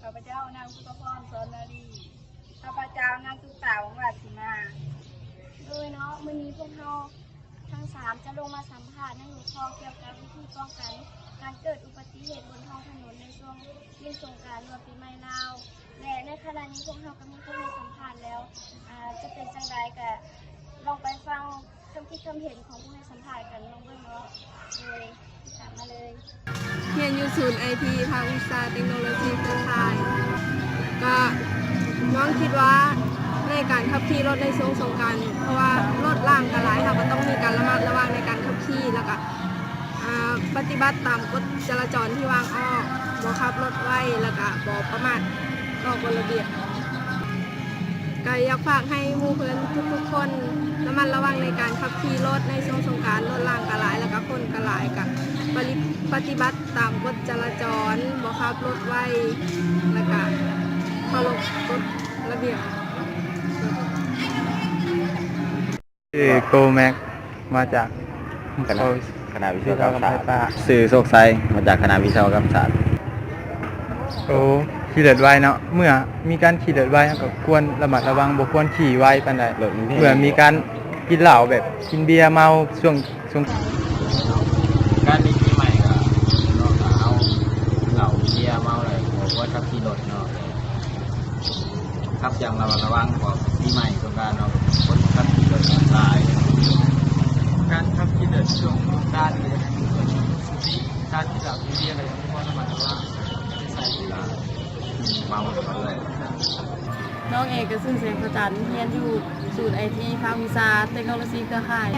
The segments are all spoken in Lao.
ຂ້າພະເຈົ້າ ນາງ ສຸພະພອນ ສອນນາລີ. ຂ້າພະເຈົ້າ ນາງ ຕຸກຕາ ວົງວາດສີມາ. ໂດຍເນາະ ມື້ນີ້ພວກເຮົາທັງສາມຈະລົງມາສຳພາດໃນຫົວຂໍ້ກ່ຽວກັບວິທີປ້ອງກັນການເກີດອຸບັດຕິເຫດບົນທ້ອງຖະໜົນໃນຊ່ວງຫຼິ້ນສົງການ ຫຼືວ່າປີໃໝ່ລາວ ແລະ ໃນຂະນະນີ້ພວກເຮົາກໍມີຜູ້ໃຫ້ສຳພາດແລ້ວ. ອາ ຈະເປັນຈັ່ງໃດກໍລອງໄປຟັງຄຳຄິດຄຳເຫັນຂອງຜູ້ໃຫ້ສຳພາດກັນລອງເບິ່ງເນາະ. ໂດຍ ຕິດຕາມມາເລີຍ. ຮຽນຢູ່ສູນໄອທີ ພາກວິຊາເຕັກໂນໂລຊີເຄືອຂ່າຍ ກໍມອງຄິດວ່າໃນການຂັບຂີ່ລົດໃນຊ່ວງສົງການ ເພາະວ່າລົດລາງກໍຫຼາຍ ເຮົາກໍຕ້ອງມີການລະມັດລະວັງໃນການຂັບຂີ່ ແລ້ວກໍ ອາ ປະຕິບັດຕາມກົດຈະລາຈອນທີ່ວາງອອກ, ບໍ່ຂັບລົດໄວ ແລ້ວກະບໍ່ປະໝາດຕໍ່ກົດລະບຽບ. ກະຢາກຝາກໃຫ້ໝູ່ເພື່ອນທຸກໆຄົນລະມັດລະວັງໃນການຂັບຂີ່ລົດໃນຊ່ວງສົງການ, ລົດລາງກະຫຼາຍ ແລ້ວກະຄົນກະຫຼາຍ, ກະປະລິ ປະຕິບັດຕາມກົດຈະລາຈອນ, ບໍ່ຂັບລົດໄວ ແລ້ວກະເຄົາລົບກົດລະບຽບ. ຊື່ໂກແມັກ ມາຈາກຄະນະ ຄະນະວິສະວະກຳສາດ. ຊື່ໂຊກໄຊ ມາຈາກຄະນະວິສະວະກຳສາດ. ໂອ້ ຂີ່ລົດໄວເນາະ. ເມື່ອມີການຂີ່ລົດໄວ ເຮົາກໍຄວນລະມັດລະວັງ ບໍ່ຄວນຂີ່ໄວປານໃດ ເມື່ອມີການກິນເຫຼົ້າ ແບບກິນເບຍເມົາ ຊ່ວງ ຊ່ວງ ການຫຼິ້ນປີໃໝ່ກໍເນາະ ກໍເອົາເຫຼົ້າເບຍເມົາ ແລ້ວບໍ່ຄວນຂັບຂີ່ລົດເນາະ. ຂັບຢ່າງລະມັດລະວັງ ເພາະປີໃໝ່ສົງການເນາະ ຄົນຂັບຂີ່ລົດຫຼາຍ. ການຂັບຂີ່ລົດຊ່ວງສົງການນີ້ກໍຕ້ອງມີສະຕິ ການກິນເຫຼົ້າກິນເບຍກໍຕ້ອງລະມັດລະວັງ ໃສ່ເວລາເມົາກໍເລີຍ. ນ້ອງເອງກໍຊື່ ແສງພະຈັນ ຮຽນຢູ່ສູນໄອທີ ພາກວິຊາເຕັກໂນໂລຊີເຄືອຂ່າຍ.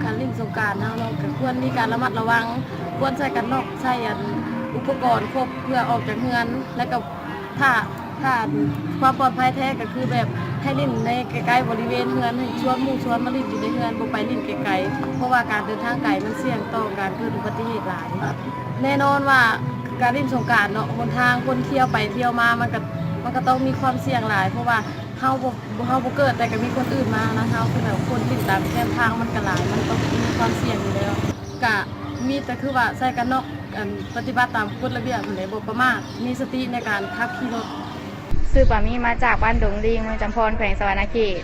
ການຫຼິ້ນສົງການເຮົາເນາະ ກໍຄວນມີການລະມັດລະວັງ ຄວນໃສ່ກັນນອກ ໃຊ້ອັນ ອຸປະກອນຄົບເພື່ອອອກຈາກເຮືອນ ແລ້ວກໍ ຖ້າ ຖ້າຄວາມປອດໄພແທ້ກໍຄືແບບໃຫ້ຫຼິ້ນໃນໃກ້ໆບໍລິເວນເຮືອນ ໃຫ້ຊວນໝູ່ຊວນມາຫຼິ້ນຢູ່ໃນເຮືອນ ບໍ່ໄປຫຼິ້ນໄກໆ ເພາະວ່າການເດີນທາງໄກມັນສ່ຽງຕໍ່ການເກີດອຸບັດຕິເຫດຫຼາຍ. ແນ່ນອນວ່າການຫຼິ້ນສົງການເນາະ ຫົນທາງຄົນທ່ຽວໄປທ່ຽວມາ ມັນກໍ ມັນກໍຕ້ອງມີຄວາມສ່ຽງຫຼາຍ ເພາະວ່າເຮົາບໍ່ ເຮົາບໍ່ເກີດ ແຕ່ກໍມີຄົນອື່ນມານະ ເຮົາຄືແບບຄົນຫຼິ້ນຕາມແຄມທາງມັນກໍຫຼາຍ ມັນຕ້ອງມີຄວາມສ່ຽງຢູ່ແລ້ວ. ກະມີແຕ່ຄືວ່າໃສ່ກັນນອກ ອັນ ປະຕິບັດຕາມກົດລະບຽບຫັ້ນແຫຼະ ບໍ່ປະໝາດ ມີສະຕິໃນການຂັບຂີ່ລົດ. ຊື່ປາມີ ມາຈາກບ້ານດົງລີງ ເມືອງຈຳພອນ ແຂວງສະຫວັນນະເຂດ.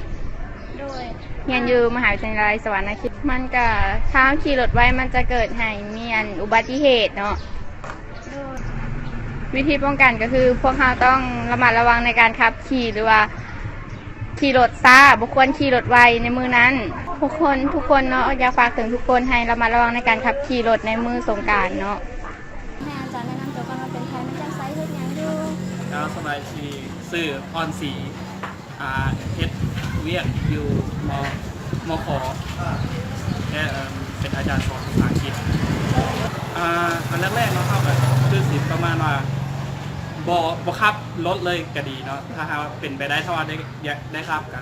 ໂດຍ ຮຽນຢູ່ມະຫາວິທະຍາໄລສະຫວັນນະເຂດ. ມັນກະ ຖ້າເຮົາຂີ່ລົດໄວ ມັນຈະເກີດໃຫ້ມີອັນ ອຸບັດຕິເຫດເນາະ. ໂດຍ ວິທີປ້ອງກັນກໍຄື ພວກເຮົາຕ້ອງລະມັດລະວັງໃນການຂັບຂີ່ ຫຼືວ່າ ຂີ່ລົດຊ້າ ບໍ່ຄວນຂີ່ລົດໄວໃນມື້ນັ້ນ. ທຸກຄົນ ທຸກຄົນເນາະ ຢາກຝາກເຖິງທຸກຄົນໃຫ້ລະມັດລະວັງໃນການຂັບຂີ່ລົດໃນມື້ສົງການເນາະ. ໃຫ້ອາຈານແນະນຳຕົວກ່ອນວ່າເປັນໃຜ ມາຈາກໃສ ເຮັດຫຍັງຢູ່? ເຈົ້າ ສະບາຍດີ ຊື່ ພອນສີ ອ່າ ເຮັດວຽກຢູ່ ມ ມຂ ແລະ ເປັນອາຈານສອນພາສາອັງກິດ. ອ່າ ອັນແລກໆເນາະ ເຮົາກໍຄືຊິປະມານວ່າ ບໍ່ ບໍ່ຂັບລົດເລີຍກໍດີເນາະ ຖ້າຫາກວ່າເປັນໄປໄດ້ ຖ້າວ່າໄດ້ ໄດ້ຂັບກໍ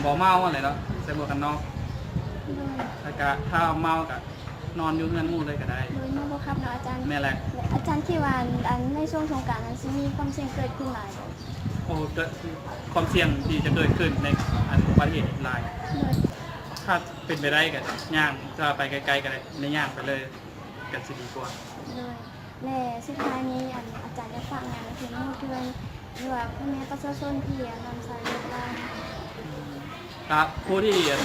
ບໍ່ເມົາຫັ້ນແຫຼະເນາະ ໃສ່ໝວກກັນນັອກ. ໂດຍ ແລ້ວກໍຖ້າເມົາກໍນອນຢູ່ເຮືອນໝູ່ເລີຍກໍໄດ້. ໂດຍ ເມົາບໍ່ຂັບເນາະອາຈານ. ແມ່ນແຫຼະ. ອາຈານຄິດວ່າ ອັນ ໃນຊ່ວງສົງການຫັ້ນ ຊິມີຄວາມສ່ຽງເກີດຂຶ້ນຫຼາຍບໍ່? ໂອ້ ເກີດ ຄວາມສ່ຽງທີ່ຈະເກີດຂຶ້ນໃນ ອັນ ອຸບັດຕິເຫດຫຼາຍ. ໂດຍ ຖ້າເປັນໄປໄດ້ກໍຍ່າງ ຖ້າໄປໄກໆກໍໄດ້ ຍ່າງໄປເລີຍ ກໍຊິດີກວ່າ. ໂດຍ ແລະ ສຸດທ້າຍນີ້ ອັນ ອາຈານຢາກຝາກຫຍັງເຖິງໝູ່ເພື່ອນ ຫຼືວ່າພໍ່ແມ່ປະຊາຊົນທີ່ ອັນ ນຳໃຊ້ລົດລາງ? ກໍຜູ້ທີ່ ອັນ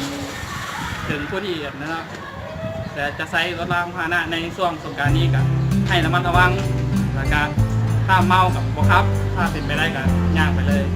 ເຖິງຜູ້ທີ່ ອັນ ນັ້ນເນາະ ແຕ່ຈະໃຊ້ລົດລາງພາຫະນະໃນຊ່ວງສົງການນີ້ ກໍໃຫ້ລະມັດລະວັງ ແລ້ວກໍຖ້າເມົາກໍບໍ່ຂັບ ຖ້າເປັນໄປໄດ້ກໍຍ່າງໄປເລີຍ.